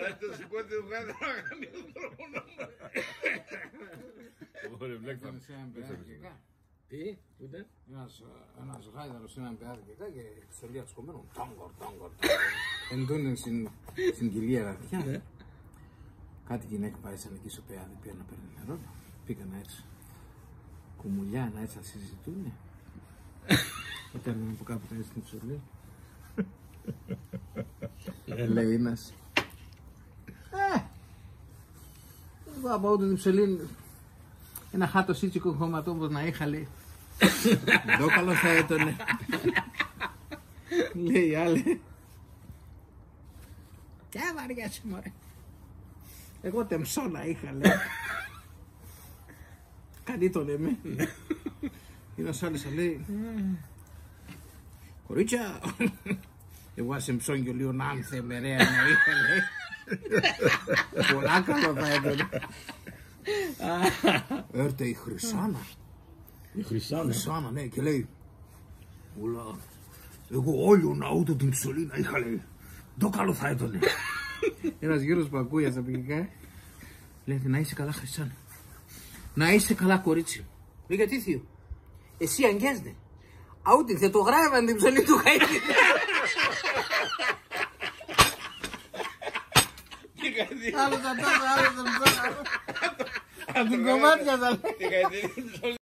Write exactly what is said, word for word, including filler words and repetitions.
Λάτε σ' πότε θα κάνει τον τρόπο να μ' αρέσει. Ωραία, μπλέξτε με. Σ' έναν παιδάκι και κα-, τι, πού ήταν; Ένας, ε, ένας γάιδαρος σ' έναν παιδάκι και κα-, και επιστολή ατσκωμένον, τάγκορ, τάγκορ, τάγκορ. Εντούνε σην, σην κοιλίαν αττιά. Ναι. Κάτι γυναίκα πάει σαν εκεί σο πεάδ', επήεν να παίρνει νερόν. Επήγαν έτσι. Κουμουλιάν έτσι να συζητούνε. Έπαιρναν από κάπου τα έτσι την ψωλήν. Λέει ένας: «Ε, εγώ από τούτην την ψωλήν, έναν χάτον σίτσικον χώμα τόπον να είχα», λέει. «Ντο καλό θα έτονε», λέει η άλλη. «Κι αβαριέσαι, μωρέ. Εγώ τεμψόν να είχα», λέει. «Καλή το λέμε». Ένας άλλος θα λέει: «Κορίτσια, εγώ ας εμψόν κι ολίγον, αν θε μερέαν να είχα», λέει. «Πολλά καλό θα έτονε». Έρτε η Χρυσάνα. Η Χρυσάνα. Χρυσάνα, ναι, και λέει: «Ούλα, εγώ όλον αούτον την ψωλήν να είχα», λέει. «Ντο καλό θα έτονε». Ένας γέρος που ακούει ατσα πικικά, λέει: «Να είσαι καλά, Χρυσάνα. Να είσαι καλά, κορίτσι μου». Λέει: «Γιατί, θείο;» «Εσύ αγκαίσ' νε. Αούτην θε το γράμμα την ψωλήν του χαΐν». Άλλο θα τρώει, άλλο θα τρώει. Απ' την κομμάτια θα λέει.